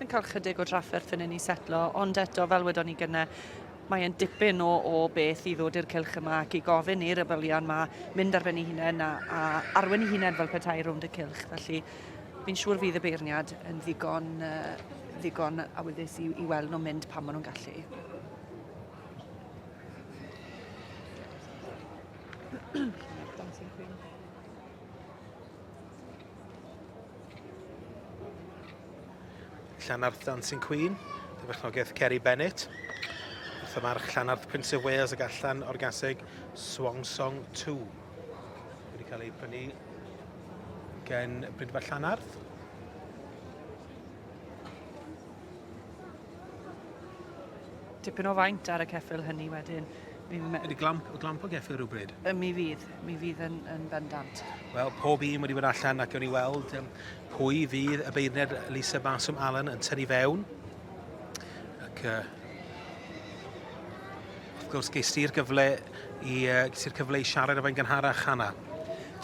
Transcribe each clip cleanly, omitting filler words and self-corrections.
yn cael chydig o drafferth fan hyn i setlo, ond eto, fel wedon ni gynne, mae e'n dipyn o, o beth i ddod i'r cylch yma ac i gofyn i'r ebolion yma mynd ar ben ei hunain a, a arwen ei hunain fel petai rownd y cylch. Felly fi'n siŵr fydd y beirniad yn ddigon, uh, ddigon awyddus i, i weld nhw'n mynd pan maen nhw'n gallu. Llanarth Dancing Queen, dyfechnogaeth Kerry Bennett. Wrth y march Llanarth Prince of Wales ac allan o'r gaseg Swan Song 2. Wedi cael ei prynu gen Brydfa Llanarth. Tipyn o faint ar y ceffyl hynny wedyn. Ydy glamp, glamp o geffyl rhywbryd? Mi fydd, mi fydd yn, yn bendant. Wel, pob un wedi bod allan ac gewn ni weld um, pwy fydd y beirniad Lisa Barsum Allen yn tynnu fewn. Ac uh, wrth gwrs, ges ti'r gyfle i, uh, ges ti'r cyfle i siarad efo'n gynharach, Hannah.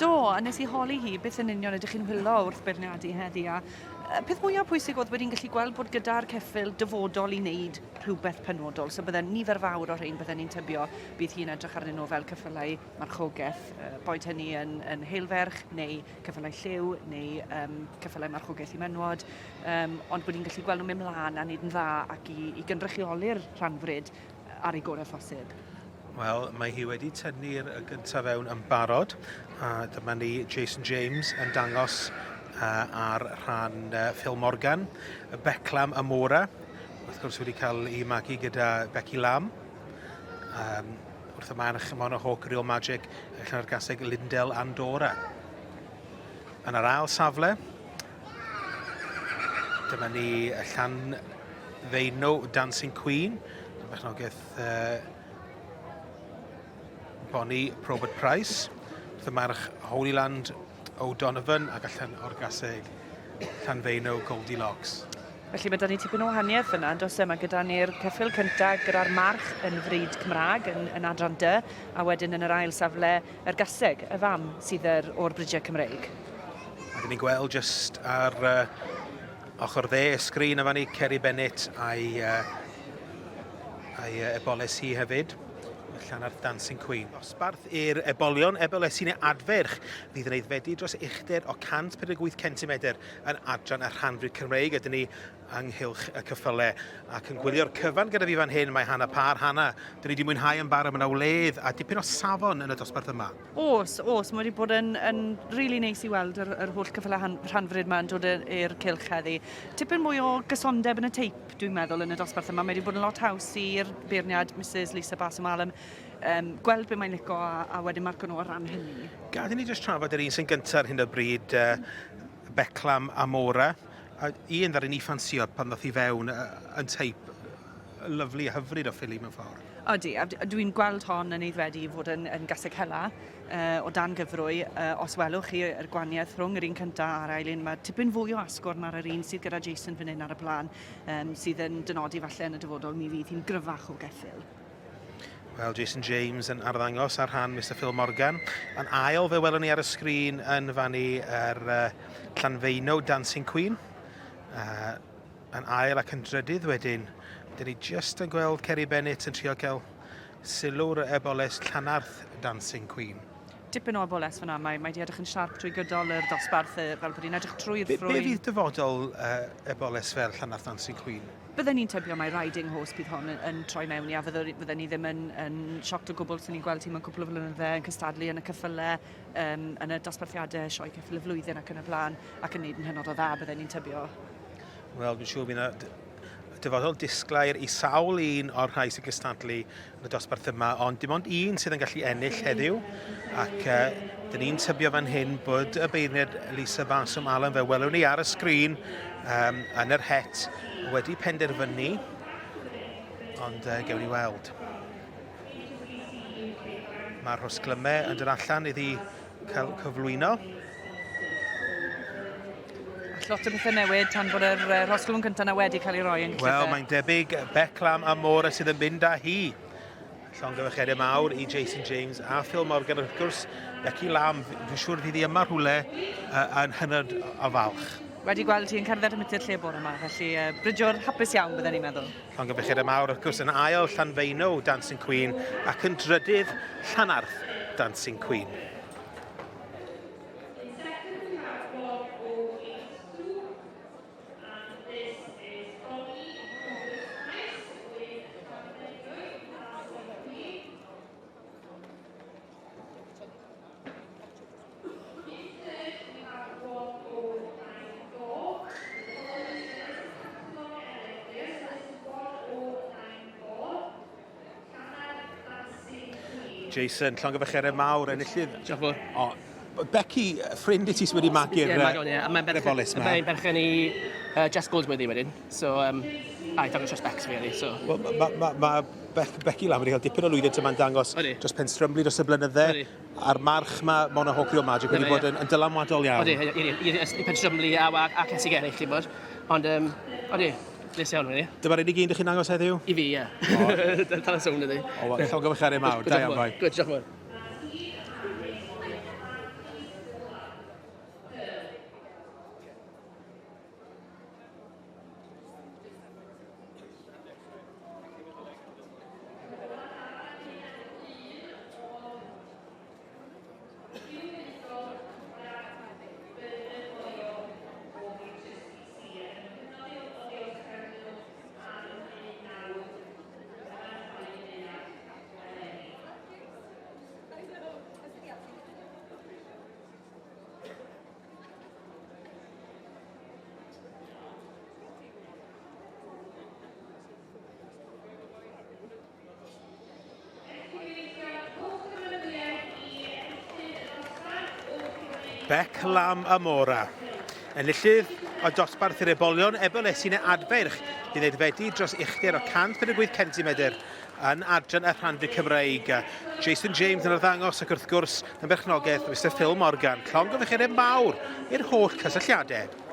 Do, a nes i holi hi beth yn union ydych chi'n wylo wrth beirniadu heddi a Y peth mwyaf pwysig oedd bod ni'n gallu gweld bod gyda'r ceffyl dyfodol i wneud rhywbeth penodol. So bydde nifer fawr o'r rhain bydden ni'n tybio bydd hi'n edrych arnyn nhw fel ceffylau marchogaeth, boed hynny yn, yn heilferch neu ceffylau lliw neu um, ceffylau marchogaeth i menwod, um, ond bod ni'n gallu gweld nhw'n mynd mlaen a wneud yn dda ac i, i gynrychioli'r rhanfryd ar ei gorau phosib. Wel, mae hi wedi tynnu'r gyntaf fewn yn barod, a dyma ni Jason James yn dangos uh, ar rhan uh, Phil Morgan, y Beclam Amora, wrth gwrs wedi cael ei magu gyda Becky Lamb. Um, wrth y march Mona Hawk Real Magic, y llanargaseg Lindell Andorra. Yn yr ail safle, dyma ni y Llan Feino Dancing Queen, y berchnogaeth uh, Bonnie Probert Price, wrth y march Holyland O'Donovan ac allan o'r gaseg Llanfeino Goldilocks. Felly mae 'da ni tipyn o wahaniaeth fyna, yn does e? Mae gyda ni'r ceffyl cyntaf gyda'r march yn fryd Cymraeg yn, yn adran D, a wedyn yn yr ail safle yr gaseg, y fam, sydd yr, o'r bridiau Cymreig. A dyn ni'n gweld jyst ar uh, ochr dde y sgrin yma ni, Kerry Bennett a'i, uh, a'i uh, eboles hi hefyd. Llanarth Dancing Queen. Dosbarth i'r ebolion, ebolesi neu adferch, fydd yn aeddfedu dros uchder o 148 cm yn adran y rhanfryd Cymreig. Ydyn ni ynghylch y cyffyle ac yn gwylio'r cyfan gyda fi fan hyn mae Hannah Parr. Hannah, dyn ni wedi mwynhau yn barod, mae yna wledd a dipyn o safon yn y dosbarth yma. Oes, oes, mae wedi bod yn, yn really neis i weld yr, yr holl cyffylau rhanfryd yma yn dod i'r cylch heddi. Tipyn mwy o gysondeb yn y teip, dwi'n meddwl, yn y dosbarth yma. Mae wedi bod yn lot haws i'r beirniad Mrs Lisa Basom Allen um, gweld be mae'n lico a, a wedyn marco nhw o ran hynny. Gad i ni jyst trafod yr un sy'n gyntaf ar hyn o bryd, uh, Beclam Amora. A un ddaru ni ffansio pan ddoth i fewn uh, yn teip lyflu a hyfryd o ffili mewn ffordd. Odi, a dwi'n gweld hon yn aeddfedu i fod yn, yn gaseg hela uh, o dan gyfrwy. Uh, os welwch chi yr gwaniaeth rhwng yr un cyntaf a'r ail un, mae tipyn fwy o asgwrn ar yr un sydd gyda Jason fan hyn ar y blaen, um, sydd yn dynodi falle yn y dyfodol mi fydd hi'n gryfach o geffyl. Wel, Jason James yn arddangos ar rhan Mr Phil Morgan. Yn ail, fe welwn ni ar y sgrin yn fannu yr uh, Llanfeino Dancing Queen. Uh, Yn ail ac yn drydydd wedyn, dyn ni jyst yn gweld Kerry Bennett yn trio cael sylw'r eboles Llanarth Dancing Queen. Dipyn o eboles fyna, mae, mae di edrych yn siarp trwy gydol yr dosbarth, fel bod hi'n edrych trwy'r ffrwyn. Be, be fydd dyfodol uh, eboles fel Llanarth Dancing Queen? Bydden ni'n tybio mai riding horse bydd hon yn, yn troi mewn i, a fydden ni ddim yn, yn shocked o gwbl sy'n ni'n gweld hi mewn cwpl o flynydde yn cystadlu yn y cyffyle, um, yn y dosbarthiadau sioe ceffyl y flwyddyn ac yn y blaen, ac yn neud yn hynod o dda, bydden ni'n tybio. Wel, dwi'n siŵr bydd yna dyfodol disglair i sawl un o'r rhai sy'n cystadlu yn y dosbarth yma, ond dim ond un sydd yn gallu ennill heddiw, ac uh, dyn ni'n tybio fan hyn bod y beirniad Lisa Barsum Allen, fe welwn ni ar y sgrin um, yn yr het, wedi penderfynu, ond uh, gewn ni weld. Mae'r rhosglymau yn dod allan iddi cael cyflwyno. Lot o bethau newid tan bod yr uh, rhosglwm cyntaf na wedi cael ei roi yn Wel, mae'n debyg Beclam a Mora sydd yn mynd â hi. Llongyfarchiadau mawr i Jason James a Phil Morgan, wrth gwrs, Becky Lamb, dwi'n siŵr fydd hi yma rhywle uh, yn hynod o falch. Wedi gweld hi'n cerdded am y lle bore yma, felly bridiwr hapus iawn bydden ni'n meddwl. Llongyfarchiadau mawr, wrth gwrs, yn ail Llanfeino Dancing Queen ac yn drydydd Llanarth Dancing Queen. Jason, llongyfarchiadau mawr, enillydd. Diolch fawr. O, Becky, ffrind i ti sydd wedi magu'r yeah, magon, yeah. Mae'n berchen, Mae'n berchen i Jess Goldsworthy wedyn. So, a i dangos dros Becs fi, so. Wel, mae ma, ma Becky Lam wedi cael dipyn o lwyddiant yma'n dangos Odi. dros Penstrymli dros y blynydde. Odi. A'r march ma, Mona Hawkey o Magic, wedi bod yn, yn dylanwadol iawn. Odi, i Penstrymli a, a, a Cesi Gerrig, ti'n bod. Ond, odi, les iawn wedi. Dyma'r unig un dych chi'n dangos heddiw? I fi, ie. Tan y sôn ydi. O, llongyfarchiadau mawr, da iawn, boi. Good, diolch yn fawr. Bec Lam Amora. Enillydd o dosbarth yr ebolion Ebolesyn Adfeirch i ddeddfedu dros uchder o 148 cm yn adran y rhandir Cymreig. Jason James yn arddangos ac wrth gwrs yn berchnogaeth Mr Phil Morgan. Llongyfarchiadau mawr i'r holl cysylltiadau.